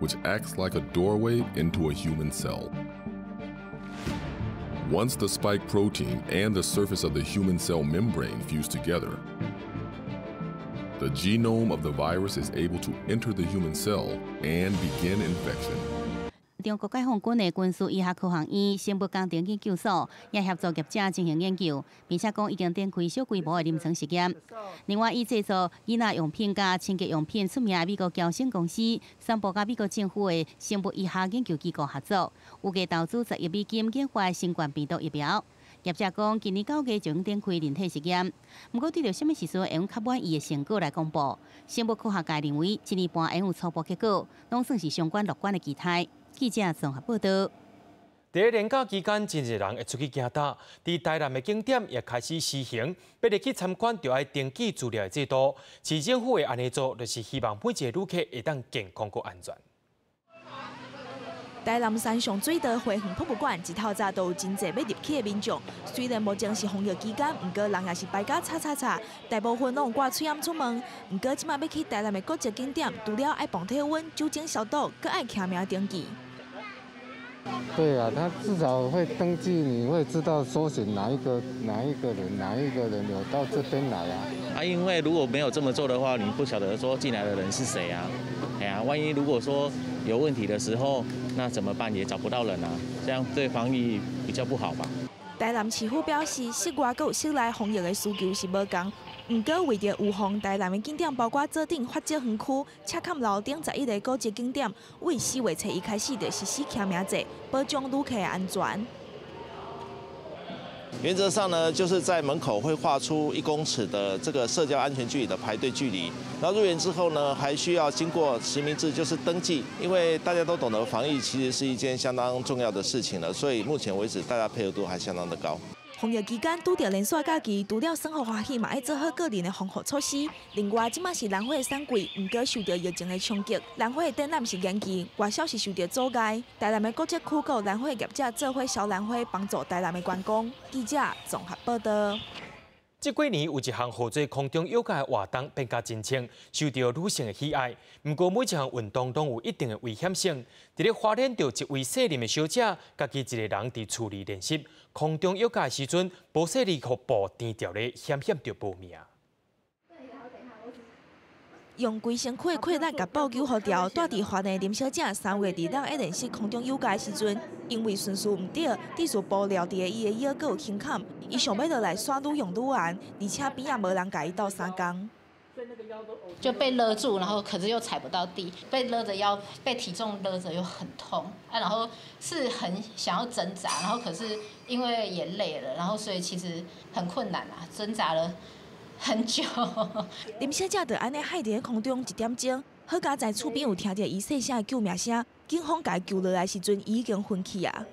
which acts like a doorway into a human cell. Once the spike protein and the surface of the human cell membrane fuse together, the genome of the virus is able to enter the human cell and begin infection. 中國解放軍的軍事醫學科學院生物工程研究所也協助業者進行研究，並且講已經展開小規模的臨床實驗。另外，以製作囡仔用品佮清潔用品出名的美國嬌生公司，宣布佮美國政府的生物醫學研究機構合作，預計投資10億美金研發新冠病毒疫苗。業者講，今年9月就展開人體實驗，毋過對著啥物時陣會用較滿意的成果來公布，生物科學界認為一年半會有初步結果，攏算是相關樂觀的期待。記者綜合報導。佇連假期間，真濟人會出去行踏。佇台南的景點也開始實行，欲入去參觀就愛登記資料的制度。市政府會按呢做，就是希望每一個旅客會當健康閣安全。台南山上水道花園博物館一透早都有真濟欲入去的民眾。雖然目前是防疫期間，毋過人也是排甲吵吵吵，大部分攏有掛喙罨出門。毋過這馬欲去台南的古蹟景點，除了愛磅體溫、酒精消毒，閣愛簽名登記。對啊，他至少會登記，你會知道搜尋哪一個人，哪一個人有到這邊來啊。啊，因為如果沒有這麼做的話，你不曉得說進來的人是誰啊。哎呀，萬一如果說有問題的時候，那怎麼辦？也找不到人啊，這樣對防疫比較不好吧。台南市府表示，室外閣有室內防疫的需求是無仝，毋過為著預防台南的景點，包括左鎮發跡園區、赤崁樓頂11個古蹟景點，為4月初一開始就實施簽名制，保障旅客的安全。原則上呢，就是在門口會畫出1公尺的這個社交安全距離的排隊距離。然後入園之後呢，還需要經過實名制，就是登記。因為大家都懂得防疫其實是一件相當重要的事情了，所以目前為止大家配合度還相當的高。防疫期間拄著連續假期，除了耍予歡喜，嘛愛做好個人的防護措施。另外，這馬是蘭花的產季，毋過受著疫情的衝擊，蘭花的展覽是延期，外銷是受著阻礙。台南的古蹟區閣有蘭花業者做伙燒蘭花，幫助台南的觀光。記者綜合報導。這幾年有一項號做空中瑜伽的活動變甲真興，受著女性的喜愛。毋過每一項運動攏有一定的危險性。佇咧花蓮，著一位細林的小姐，家己一个人佇厝裡練習空中瑜伽的時陣，無細膩予布纏著咧，險險著無命。用規身軀的氣力共布揪予牢，蹛佇花蓮的林小姐3月2日咧練習空中瑜伽的時陣，因為順序毋對，致使布撩佇伊的腰閣有胸坎，伊想欲落來煞愈用愈懸，而且邊仔無人共伊鬥相共。就被勒住，然後可是又踩不到地，被勒着腰，被體重勒着又很痛啊，然後是很想要掙扎，然後可是因為也累了，然後所以其實很困難啊，掙扎了很久。林小姐就按呢害佇咧空中一點鐘，好佳哉厝邊有聽著伊細聲的救命聲，警方共伊救落來時陣，伊已經昏去啊。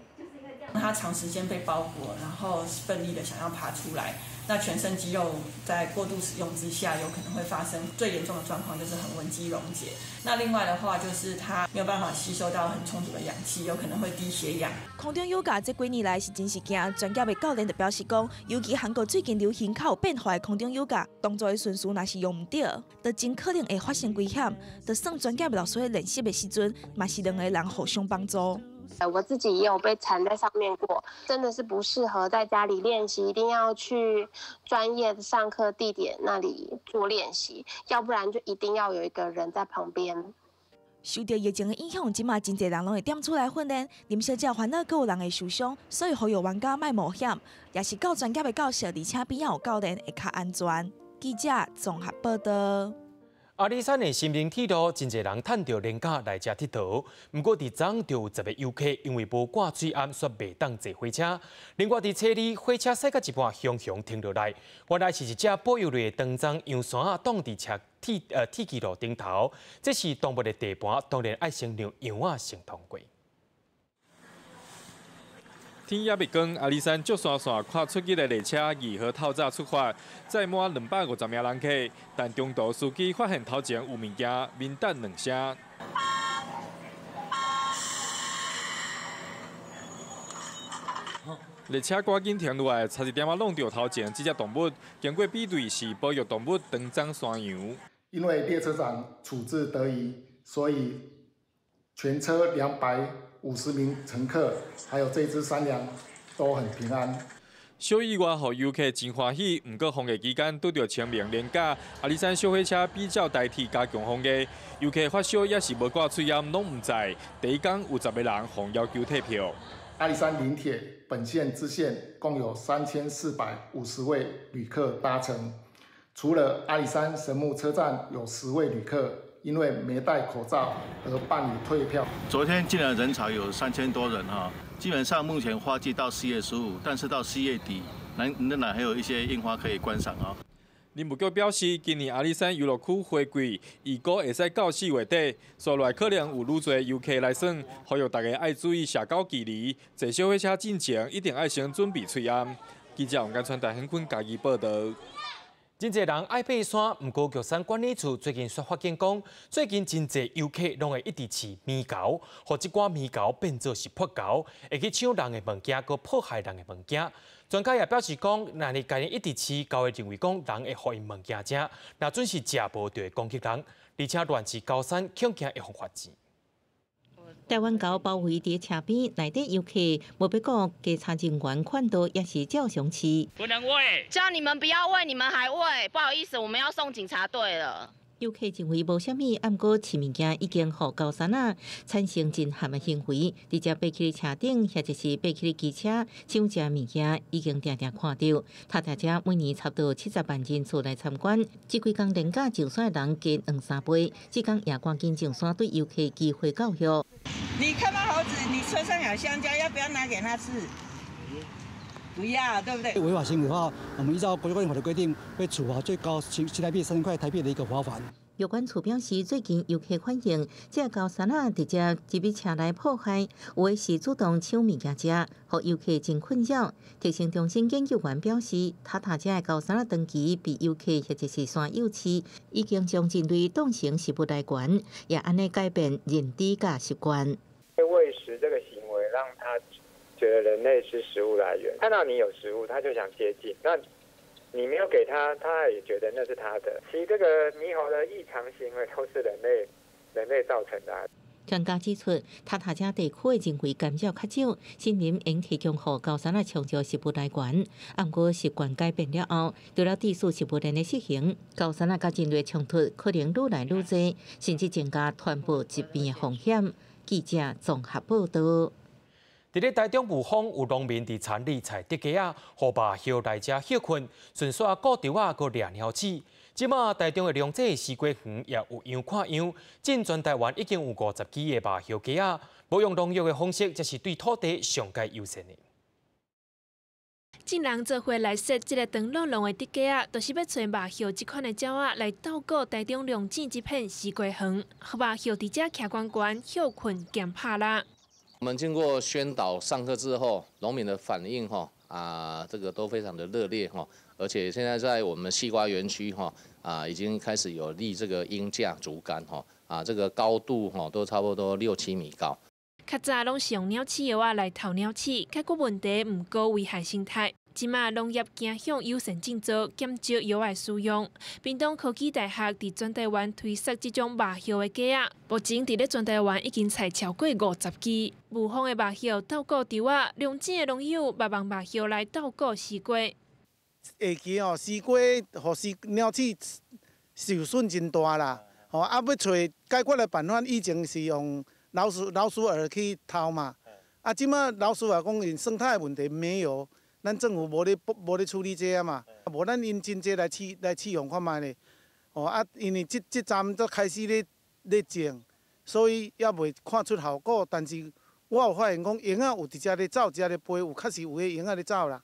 他長時間被包裹，然後奮力的想要爬出來，那全身肌肉在過度使用之下，有可能會發生最嚴重的狀況，就是橫紋肌溶解。那另外的話，就是他沒有辦法吸收到很充足的氧氣，有可能會低血氧。空中瑜伽這幾年來是真實驚，專業的教練就表示講，尤其韓國最近流行較有變化的空中瑜伽，動作的順序若是用毋對，就真可能會發生危險。就算專業老師咧練習的時陣，嘛是兩個人互相幫助。我自己也有被纏在上面過，真的是不適合在家裡練習，一定要去專業的上課地點那裡做練習，要不然就一定要有一個人在旁邊。受著疫情的影響，這馬真濟人攏會踮厝內訓練，林小姐煩惱閣有人會受傷，所以呼籲玩家莫冒險，也是夠專業的教室，而且邊仔有教練會較安全。記者綜合報道。阿里山的森林鐵路，真濟人趁著連假來遮𨑨迌。毋過佇昨就有10个遊客因為無掛喙罨，煞袂當坐火車。另外佇初二，火車駛到一半，雄雄停落來，原來是一隻保育類的長鬃羊山仔擋佇車鐵鐵枝路頂頭。這是動物的地盤，當然愛先讓羊仔先通過。天猶未光，阿里山祝山線跨出去的列車2號透早出發，載滿250名人客，但中途司機發現頭前有物件，鳴笛兩聲。列車趕緊停落來，差一點仔弄著頭前這隻動物。經過比對，是保育動物長鬃山羊。因為列車長處置得宜，所以全車250名乘客，還有這隻山羊都很平安。小意外，予遊客真歡喜。毋過防疫期間拄著清明連假，阿里山小火車比照台鐵加強防疫，遊客發燒抑是無掛喙罨，攏毋知。第一工有10個人予要求退票。阿里山林鐵本線支線共有3450位旅客搭乘，除了阿里山神木車站有10位旅客因為沒戴口罩而辦理退票。昨天進來人潮有3000多人哈，基本上目前花季到4月15，但是到4月底，仍然還有一些櫻花可以觀賞啊。林務局表示，今年阿里山遊樂區花季預估會使到4月底，煞落來可能有愈濟遊客來耍，呼籲大家愛注意社交距離，坐小火車進前一定愛先準備喙罨。記者王建川、陳顯坤嘉義報道。真濟人愛爬山，毋過玉山管理處最近煞發現講，最近真濟遊客攏會一直飼獼猴，予這寡獼猴變做是潑猴，會去搶人的物件，閣破壞人的物件。專家也表示講，若是共𪜶一直飼，猴會認為講人會予𪜶物件食，若準時食無就會攻擊人，而且亂飼高山恐驚會予罰錢。台灣猴包圍佇車邊，內底遊客無欲顧稽查人員勸導，也是照常飼。不能餵，叫你們不要餵，你們還餵，不好意思，我們要送警察隊了。遊客認為無啥物，毋過飼物件已經予高山仔產生真譀的行為，直接爬去車頂，或者是爬去機車搶食物件，已經定定看著。塔塔遮每年差不多70萬人次來參觀，這幾工連假上山的人加2、3倍，這工也趕緊上山對遊客機會教育。你看到猴子，你車上有香蕉，要不要拿給他吃？不要，對不對？違法行為的話，我們依照國家管理法的規定，會處罰最高新台幣3000塊台幣的一個罰款。藥管處表示，最近遊客反映，這高山仔直接入去車內破壞，有的是主動搶物件食，予遊客真困擾。特生中心研究員表示，塔塔遮的高山仔長期被遊客或者是山友飼，已經將人類當成食物來源，也按呢改變認知佮習慣。餵食這個行為，讓他覺得人類是食物來源，看到你有食物，他就想接近。那你沒有給他，他也覺得那是他的。其實這個獼猴的異常行為都是人類造成的。專家指出，塔塔遮地區的人為干擾較少，森林應提供予高山仔充足食物來源。毋過習慣改變了後，除了地勢食物鏈的失衡，高山仔佮人類衝突可能愈來愈濟，甚至增加傳播疾病的風險。記者綜合報道。佇咧台中霧峰有農民佇田裡採竹雞仔，予霸鴞來遮歇睏，順紲顧稻仔，閣掠貓鼠。這馬台中的龍井西瓜園也有樣看樣，進全台灣已經有50支的肉鴞雞仔，無用農藥的方式，這是對土地上蓋友善的。眾人做伙來設這个長櫳櫳的竹架仔，就是欲揣麻葉這款的鳥仔來照顧台中龍井這片西瓜園，予麻葉佇遮徛懸懸歇睏兼拍獵。我們經過宣導上課之後，農民的反應吼啊，這個都非常的熱烈吼，而且現在在我們西瓜園區吼啊，已經開始有立這個鷹架竹竿吼啊，這個高度吼都差不多6、7米高。較早攏是用鳥鼠藥仔來投鳥鼠，解決問題，毋過危害生態。這馬農業走向友善種植，減少藥仔使用。屏東科技大學佇全台灣推設這種麻葉的架仔，目前佇咧全台灣已經採超過50支。霧峰的麻葉照顧稻仔，龍井的農友嘛放麻葉來照顧西瓜。下期吼，西瓜予西鳥鼠受損真大啦，吼啊，欲揣解決的辦法，以前是用老鼠饵去投嘛，啊，這馬老鼠饵講𪜶生態問題沒有，咱政府無咧處理這个嘛，無咱𪜶真濟來試用看覓咧，哦啊，因為這站才開始咧種，所以猶未看出效果，但是我有發現講蠅仔有佇遮咧走，遮咧飛，有確實有彼蠅仔咧走啦。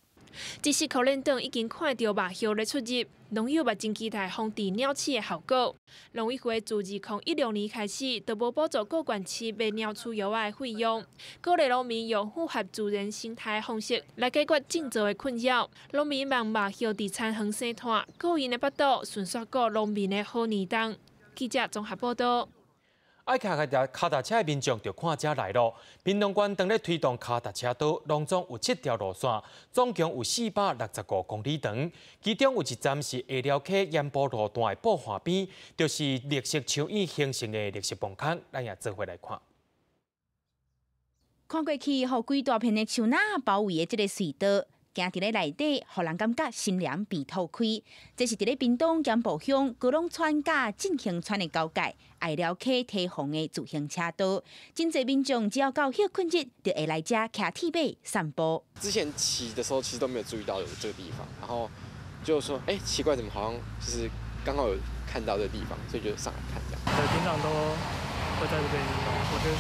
這時可能等已經看著麻葉咧出入，農友嘛真期待防治鳥鼠的效果。農委會自2016年開始，就無補助各縣市賣鳥鼠藥仔的費用，鼓勵農民用符合自然生態的方式來解決種植的困擾。農民望麻葉佇田園生湠，顧𪜶的腹肚，順紲顧農民的好年冬。記者綜合報導。愛騎腳踏車的民眾就看遮來囉。屏東縣當咧推動腳踏車道，攏總有7條路線，總共有465公里長。其中有一站是下寮溪鹽埔路段的布岸邊，就是綠色樹影形成的綠色崩坑。咱也做伙來看。看過去，予規大片的樹林包圍的這个隧道。行佇咧內底，予人感覺心涼鼻吐開。這是佇咧屏東鹽埔鄉高龍村佮振興村的交界，愛寮溪堤防的自行車道。真濟民眾只要到歇睏日，就會來遮騎鐵馬散步。之前騎的時候，其實都沒有注意到有這個地方，然後就說：欸，奇怪，怎麼好像就是剛好有看到這個地方，所以就上來看這樣。對，平常都會在這邊運動，我覺得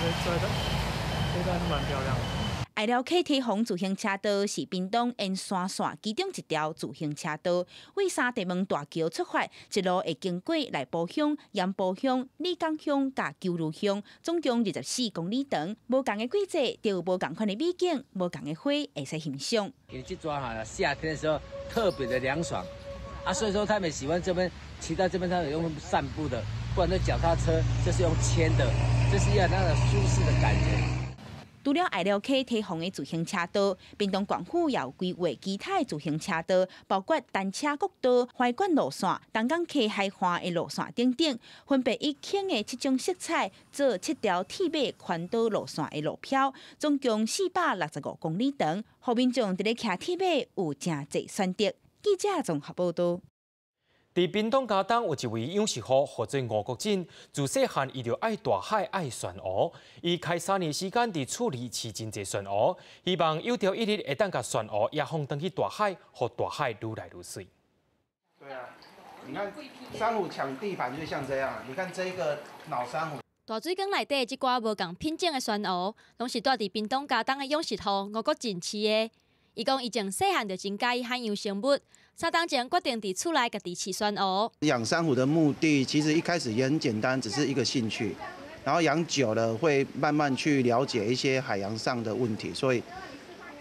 這段是蠻漂亮的。愛寮溪堤防自行車道是屏東沿山線其中一條自行車道，為三地門大橋出發，一路會經過內埔鄉、鹽埔鄉、里港鄉佮鳩廬鄉，總共24公里長。無仝的季節，就有無仝款的美景，無仝的花會使欣賞。因為這逝哈，夏天的時候特別的涼爽，啊，所以說他們喜歡這邊騎到這邊，他們用散步的，不然就腳踏車就是用牽的，就是要那個舒適的感覺。除了愛寮溪堤防的自行車道，屏東縣府也有規劃其他的自行車道，包括單車國道、懷管路線、東港溪海岸的路線等等，分別以輕的7種色彩做7條鐵馬環島路線的路標，總共465公里長，予民眾佇咧騎鐵馬有誠濟選擇。記者綜合報導。佇屏東佳冬有一位養殖戶，號做吳國珍，自細漢伊就愛大海愛旋蚵，伊開3年時間佇厝裡飼真濟旋蚵，希望有朝一日會當共旋蚵也放轉去大海，予大海愈來愈媠。對啊，你看珊瑚搶地盤就像這樣，你看這個腦珊瑚。大水缸內底這寡無仝品種的旋蚵，攏是住佇屏東佳冬的養殖戶吳國珍飼的。伊講伊從細漢就真佮意海洋生物。3冬前決定佇厝內家己飼旋蚵。養珊瑚的目的其實一開始也很簡單，只是一個興趣。然後養久了會慢慢去了解一些海洋上的問題，所以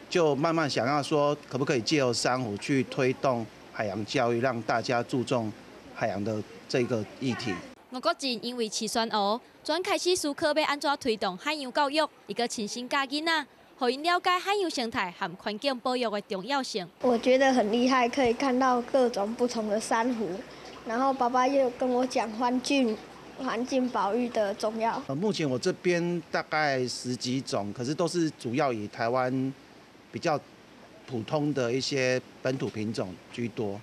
就慢慢想要說，可不可以藉由珊瑚去推動海洋教育，讓大家注重海洋的這個議題。吳國珍因為飼旋蚵，轉開始思考欲按怎推動海洋教育，伊閣親身教囡仔。予𪜶了解海洋生態和環境保育的重要性。我覺得很厲害，可以看到各種不同的珊瑚。然後爸爸又跟我講環境保育的重要。目前我這邊大概10幾種，可是都是主要以台灣比較普通的一些本土品種居多，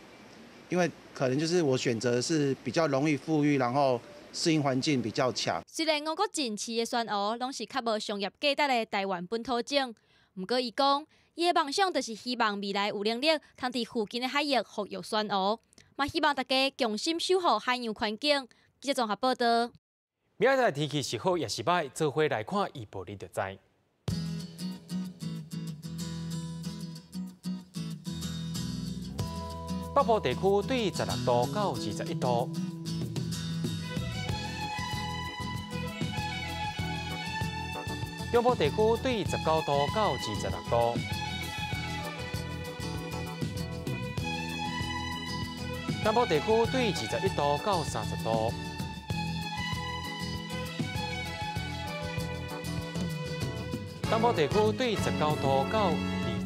因為可能就是我選擇是比較容易復育，然後適應環境比較強。雖然吳國珍飼的旋蚵攏是較無商業價值的台灣本土種，毋過伊講，伊的夢想就是希望未來有能力通佇附近的海域復育旋蚵，嘛希望大家共心守護海洋環境。記者綜合報導。明仔載天氣是好抑是䆀，做伙來看預報你就知。北部地區對16度到21度。中部地區對19度到26度。南部地區對21度到30度。東部地區對19度到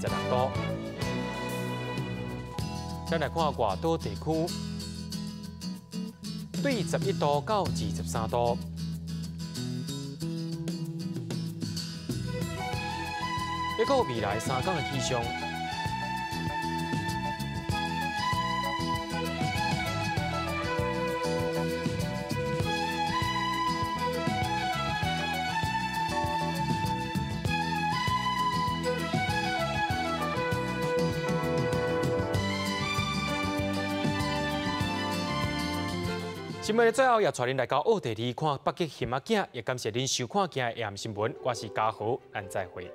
26度。咱來看外島地區，對11度到23度。一個未來3天的氣象。新聞的最後，也帶恁來到奧地利看北極熊仔囝，也感謝恁收看今日的 AM 新聞，我是嘉豪，咱再會。